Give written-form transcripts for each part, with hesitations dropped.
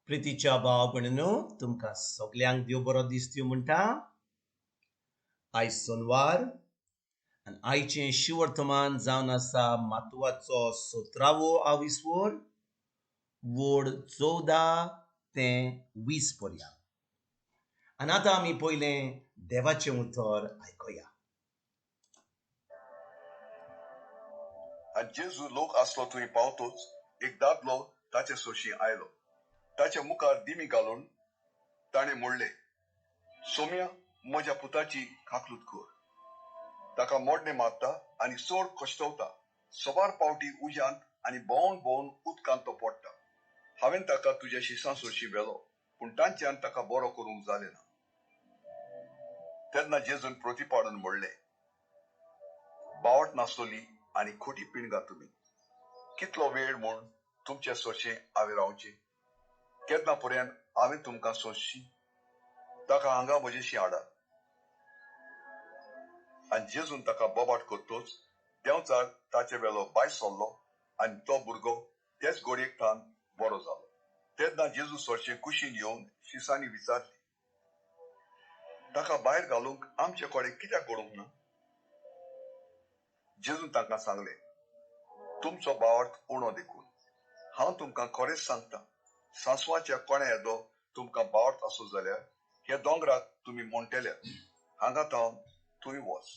प्रितीच्या भाव भयणीनो, तुमकां सगल्यांक देव बरो दीस दिवं म्हणटा. आयज सोनवार आनी आयचें शिवर्तमान जावन आसा मातवाचो सतरावो आविस्वर वड 14 ते 20 पर्यंत. आनी आतां आमी पयलें देवाचें उतर आयकुया. आनी जेजू लोक आसलो थंय पावतोच एक दादलो ताचे सोशी आयलो. ताच्या मुखार दिमी घालून ताणें म्हणलें, सोम्या, म्हज्या पुताची काकलूत कर. ताका मोडणें मारता आनी चड कश्टवता. सबार पावटी उज्यांत आनी भोंवन भोंवन उदकांत तो पडटा. हांवें ताका तुज्या शिसां सोशी व्हेलो, पूण तांच्यान ताका बरो करूंक जालें ना. तेन्ना जेजून प्रतिपाडून म्हणलें, बावट नासतली आनी खोटी पिणगा तुमी. कितलो वेळ म्हूण तुमचे सोशें हांवें रावचें? केन्ना पर्यंत हांवें तुमकां सोंसची? ताका हांगा म्हजेशी हाडात. आनी जेजून ताका बोबाट करतोच देंवचार ताचे वेलो भायर सरलो आनी तो भुरगो तेच घडयेक थावन बरो जालो. तेन्ना जेजू सरचे कुशीन येवन शिसांनी विचारले, ताका भायर घालूंक आमचे कडेन कित्याक घडूंक ना? जेजून तांकां सांगलें, तुमचो भावार्थ उणो देखून. हांव तुमकां खरेंच सांगता, सांसवाच्या कोण्या येदो तुमकां भावार्थ आसो जाल्यार ह्या दोंगराक तुमी म्हणटले, हांगा थावन थंय वच,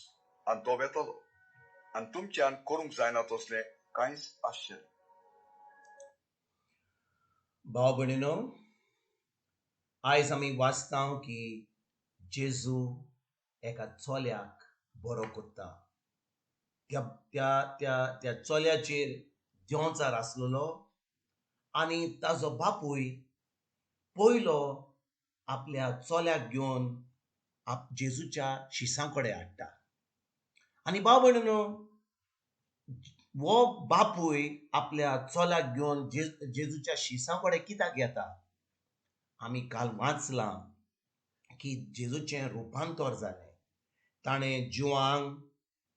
आनी तो वेतलो. आनी तुमच्यान करूंक जायना तसलें कांयच आसचें ना. भाव भयणीनो, आयज आमी वाचता की जेजू एका चल्याक बरो करता. त्या त्या त्या त्या चल्याचेर देंवचार आसलेलो आनी ताजो बापूय पयलो आपल्या चल्याक घेवन जेजूच्या शिसां कडेन हाडटा. आनी भाव भयणीनो, हो बापूय आपल्या चल्याक घेवन जेजूच्या शिसां कडेन कित्याक येता? आमी काल वाचलां की जेजूचें रुपांतर जालें. ताणें जुवांक,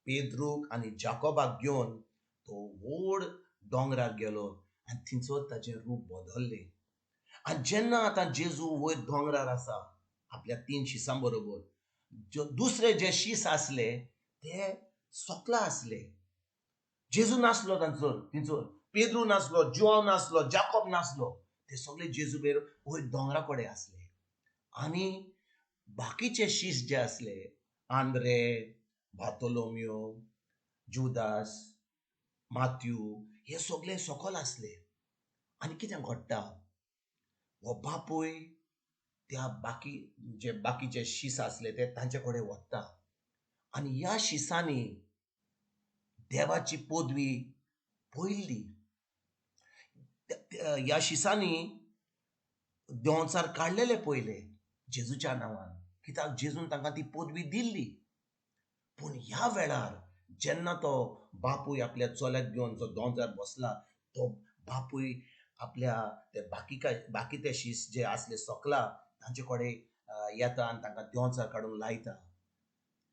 पेद्रूक आनी जाकोबाक घेवन तो व्हड दोंगरार गेलो आनी थंयसर ताचें रूप बदल्लें. आनी जेन्ना आतां जेजू वयर दोंगरार आसा आपल्या 3 शिसां बरोबर, दुसरे जे शीस आसले ते सकला आसले. जेजू नासलो तांचो, थंयसर पेद्रू नासलो, जुवांव नासलो, जाकोब नासलो, ते सगळे जेजू बेर वयर दोंगरा कडेन आसले. आनी बाकीचे शीस जे आसले, आंद्रे, बार्तोलोमियो, जुदास, मात्यू, हे सगळे सकल आसले. आनी कितें घडटा, हो बापूय त्या बाकी जे बाकीचे शीस आसले ते तांचे कडेन वता आनी ह्या शिसांनी देवाची पदवी पयली. ह्या शिसांनी देंवचार काडलेले पयले जेजूच्या नांवान, कित्याक जेजून तांकां ती पदवी दिल्ली. पूण ह्या वेळार जेन्ना तो बापूय आपल्या चल्याक घेवन जो दोंगरार बसला, तो बापूय आपल्या ते बाकी ते शीस जे आसले सकला तांचे कडेन येता आनी तांकां देंवचार काडूंक लायता.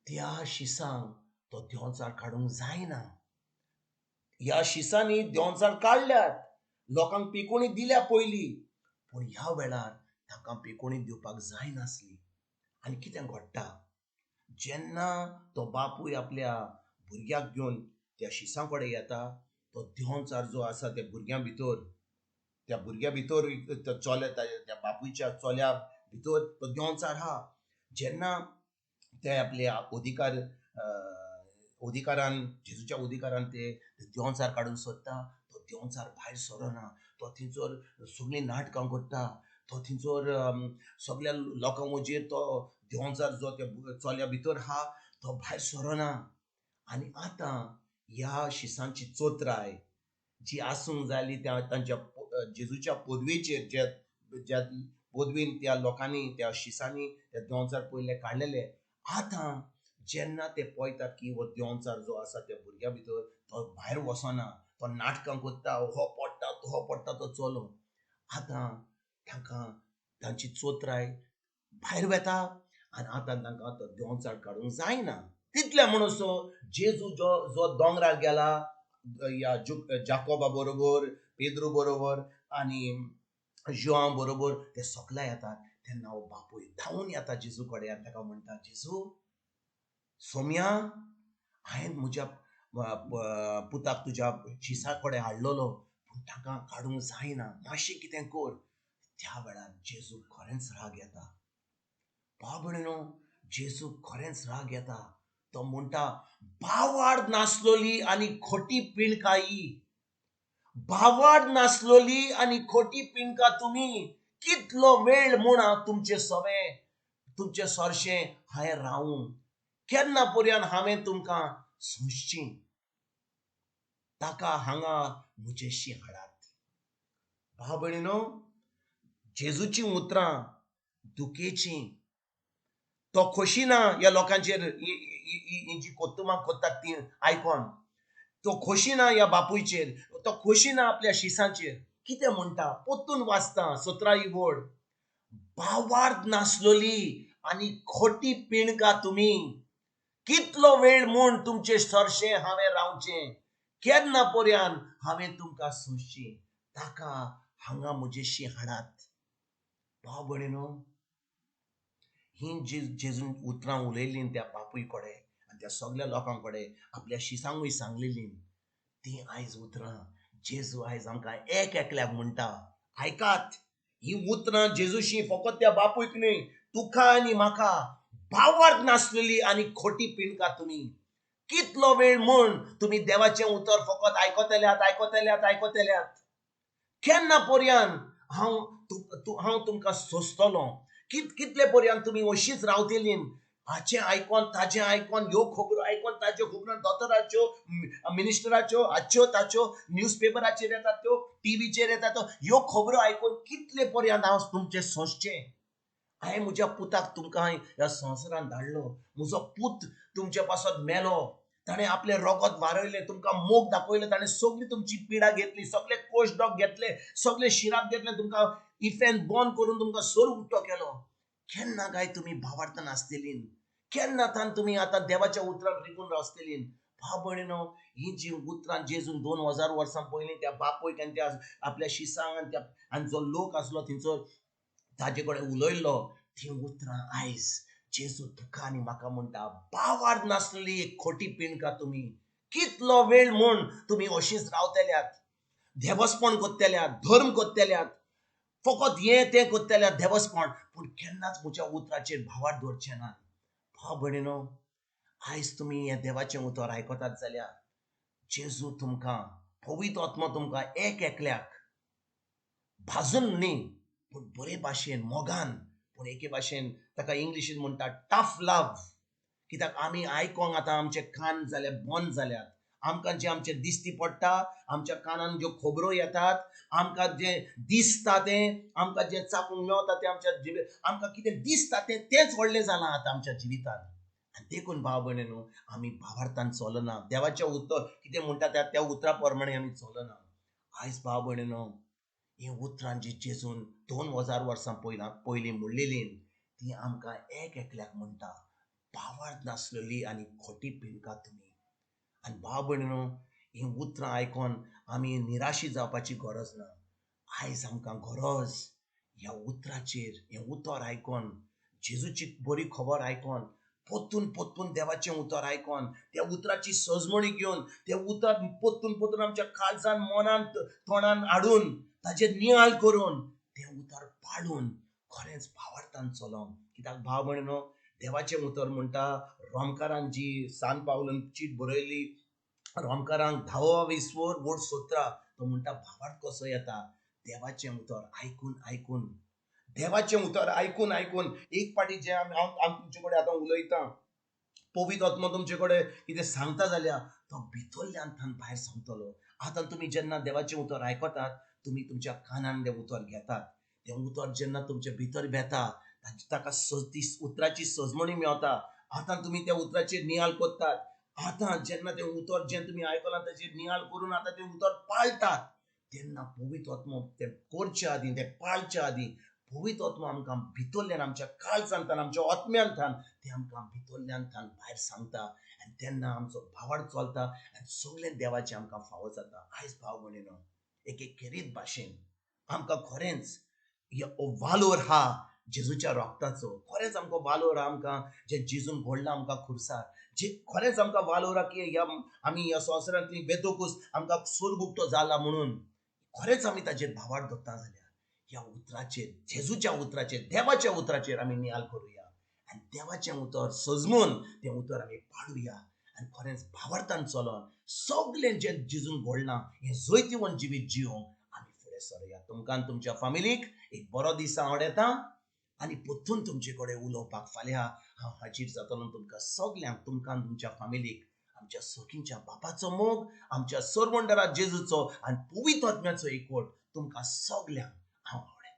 त्या शिसांक तो देंवचार काडूंक जायना. ह्या शिसांनी देंवचार काडल्यात, लोकांक पिकोणी दिल्या पयली, पूण ह्या वेळार तांकां पिकोणी दिवपाक जायनासली. आनी कितें घडटा, जेन्ना तो बापूय आपल्या भुरग्याक घेवन त्या शिसां कडेन येता, तो देंवचार जो आसा त्या भुरग्यां भितर, त्या भुरग्या भितर, त्या चल्या, त्या बापूयच्या चल्या भितर तो देंवचार आहा. जेन्ना ते आपल्या अधिकारान, जेजूच्या अधिकारान ते देंवचार काडूंक सोदता, तो देंवचार भायर सरना. तो थंयसर सगळीं नाटकां करता, तो थंयसर सगळ्या लोकां वजेर तो देंवचार जो त्या चल्या भितर आहा तो भायर सरना. आनी आतां ह्या शिसांची चोत्राय जी आसूंक जाली त्या तांच्या जेजूच्या पदवेचेर, ज्या ज्या पदवेन त्या लोकांनी, त्या शिसांनी त्या देंवचार पयले काडलेले, आतां जेन्ना ते पळयतात की हो देंवचार जो आसा त्या भुरग्या भितर तो भायर वचना, तो नाटकां करता, हो पडटा तो पडटा तो चलो, आतां तांकां तांची चोत्राय भायर वता आनी आतां तांकां तो देंवचार काडूंक जायना. तितले म्हणसो जेजू जो जो दोंगरार गेला ह्या जाकोबा बरोबर, पेद्रू बरोबर आनी जुआंव बरोबर ते सगळे येतात. तेन्ना हो बापूय धांवून येता जेजू कडेन आनी ताका म्हणटा, जेजू सोम्या, हांवें म्हज्या पुताक तुज्या शिसा कडेन हाडलेलो, पूण ताका काडूंक जायना, मातशें कितें कर. त्या वेळार जेजू खरेंच राग येता. भाव भयणीनो, जेजू खरेंच राग येता. तो म्हणटा, भावार्थ नासलोली आनी खोटी पिणकाई, भावार्थ नासलोली आनी खोटी पिणका तुमी, कितलो वेळ म्हूण हांव तुमचे सवे तुमचे सरशें हांवें रावूं, केन्ना पर्यंत हांवें तुमकां सोंसची, ताका हांगा म्हजेशी हाडात. भाव भयणीनो, जेजूची उतरां दुखेचीं. तो खोशी ना ह्या लोकांचेर ही जी कोत्तुमां कोत्तात ती आयकोन, तो खोशी ना ह्या बापूयचेर, तो खोशी ना आपल्या शिसांचेर. कितें म्हणटा पोत्तून वाचता 17 वड, भावार्थ नासलोली आनी खोटी पिणका तुमी, कितलो वेळ म्हूण तुमचे सरशें हांवें रावचें, केन्ना पर्यंत हांवें तुमकां सोंसचें, ताका हांगा म्हजेशी हाडात. भाव भयणीनो, ही जेजून उतरां उलयलीं त्या बापूय कडेन आनी त्या सगल्या लोकां कडेन, आपल्या शिसांकूय सांगलेलीं, तीं आयज उतरां जेजू आयज आमकां एक एकल्याक म्हणटा, आयकात. ही उतरां जेजूशी फकत त्या बापूयक न्हय, तुका आनी म्हाका. भावार्थ नासलेली आनी खोटी पिणका तुमी, कितलो वेळ म्हूण तुमी देवाचें उतर फकत आयकतल्यात आयकतल्यात आयकतल्यात, केन्ना पर्यंत हांव तुमकां सोंसतलो, कितले पर्यंत तुमी अशीच रावतलीं, हाचें आयकोन ताचें आयकोन, ह्यो खबरो आयकोन ताच्यो खबरो, दोतोराच्यो, मिनिस्टराच्यो, हाच्यो ताच्यो, न्यूजपेपराचेर येतात त्यो, टिवीचेर येतात त्यो, ह्यो खबरो आयकून कितले पर्यंत हांव तुमचें सोंसचें. हांवें म्हज्या पुताक तुमकां ह्या संवसारांत धाडलो, म्हजो पूत तुमचे पासत मेलो, ताणें आपलें रगत वारयलें, तुमकां मोग दाखयलो, ताणें सगळी तुमची पिडा घेतली, सगळे कोश डॉग घेतले, सगळे शिराप घेतले, तुमकां इफेन बंद करून तुमकां सोर उक्तो केलो. केन्ना काय तुमी भावार्थान आसतलीं, केन्ना तान तुमी आतां देवाच्या उतरान रिगून रावतलीं. भाव भयणीनो, ही जी उतरां जेजून 2000 वर्सां पयलीं त्या बापूयक आनी त्या आपल्या शिसांक आनी त्या आनी जो लोक आसलो थंयचो ताजे कडेन उलयल्लो, ती उतरां आयज जेजू तुका आनी म्हाका म्हणटा, भावार्थ नासलेली एक खोटी पिणका तुमी, कितलो वेळ म्हूण तुमी अशीच रावतल्यात, देवस्पण कोत्तेल्यात, धर्म कोत्तेल्यात, फकत हें तें कोत्तेल्यात देवस्पण, पूण केन्नाच म्हज्या उतराचेर भावार्थ दवरचें ना. भाव भयणीनो, आयज तुमी हें देवाचें उतर आयकतात जाल्यार जेजू तुमकां, पवित्र आत्मो तुमकां एक एकल्याक भाजून न्ही, पूण बरे भाशेन मोगान, पूण एके भाशेन ताका इंग्लिशीन म्हणटा टफ लव. कित्याक आमी आयकोंक आतां आमचे कान जाल्या बंद जाल्यात, आमकां जें आमचें दिश्टी पडटा, आमच्या कानान ज्यो खबरो येतात, आमकां जें दिसता तें, आमकां जें चाकूंक मेवता तें, आमच्या आमकां कितें दिसता तें तेंच व्हडलें जालां आतां आमच्या जिवितांत. आनी देखून भाव भयणीनो, आमी भावार्थान चलना, देवाचें उतर कितें म्हणटा त्या उतरा प्रमाणे आमी चलना. आयज भाव भयणीनो, हीं उतरां जी जेजून 2000 वर्सां पयलीं म्हणलेलीं, ती आमकां एक एकल्याक म्हणटा, भावार्थ नासलेली आनी खोटी पिणका तुमी. आनी भाव भयणीनो, हीं उतरां आयकोन आमी निराशी जावपाची गरज ना. आयज आमकां गरज ह्या उतराचेर, हें उतर आयकोन, जेजूची बरी खबर आयकोन, पोत्तून पोत्तून देवाचें उतर आयकोन, त्या उतराची सजमणी घेवन, तें उतर पोत्तून पोत्तून आमच्या काळजान, मनान, तोंडान हाडून, ताचेर नियाळ करून, तें उतर पाळून खरेंच भावार्थान चलोवंक. कित्याक भाव भयणीनो, देवाचें उतर म्हणटा, रोमकारान जी सान पावलान चीट बरयली, रोमकारांक 10 20 वड 17, तो म्हणटा भावार्थ कसो येता, देवाचें उतर आयकून आयकून, देवाचें उतर आयकून आयकून. एक फावटी जें हांव तुमचे कडेन आतां उलयतां, पवित्र आत्मो तुमचे कडेन कितें सांगता जाल्यार तो भितरल्यान थान भायर सांगतलो. आतां तुमी जेन्ना देवाचें उतर आयकतात, तुमी तुमच्या कानान तें उतर घेतात, तें उतर जेन्ना तुमचे भितर वेता, ताका ती उतराची सजमणी मेवता. आतां तुमी त्या उतराचेर नियाळ करतात, आतां जेन्ना तें उतर जें तुमी आयकलां ताचेर नियाळ करून आतां तें उतर पाळटात, तेन्ना पवित्र आत्मो तें करचे आदीं, तें पाळचे आदीं, पवित्र आत्मो आमकां भितरल्यान, आमच्या काळजांतल्यान, आमच्या आत्म्यांतल्यान तें आमकां भितरल्यान थान भायर सांगता. आनी तेन्ना आमचो भावार्थ चलता आनी सगळें देवाचें आमकां फावो जाता. आयज भाव भयणीनो, एक एक खेरीत भाशेन आमकां खरेंच हो वालोर हा जेजूच्या रोगताचो. खरेंच आमकां वालोर आहा आमकां जें जेजून घडलां आमकां खुर्सार. जे खरेंच आमकां वालोर आहा की ह्या आमी ह्या संवसारांतली वेतकूच आमकां सोर्ग उक्तो जाला म्हणून खरेंच आमी ताचेर भावार्थ दवरता जाल्यार ह्या उतराचेर, जेजूच्या उतराचेर, देवाच्या उतराचेर आमी नियाल करुया आनी देवाचें उतर सजमून तें उतर आमी पाळुया आनी खरेंच भावार्थान चलोन सगळें जें जेजून घडलां हें जैतिवंत जिवीत जिवंक आमी फुडें सरुया. तुमकां आनी तुमच्या फामिलीक एक बरो दीस हांव येता आनी परतून तुमचे कडेन उलोवपाक फाल्यां हांव हाजीर जातलो. तुमकां सगल्यांक, तुमकां आनी तुमच्या फामिलीक आमच्या सखींच्या बापाचो मोग, आमच्या सरवंडरा जेजूचो आनी पवित्र आत्म्याचो एकवट तुमकां सगल्यांक हांव आवडटा.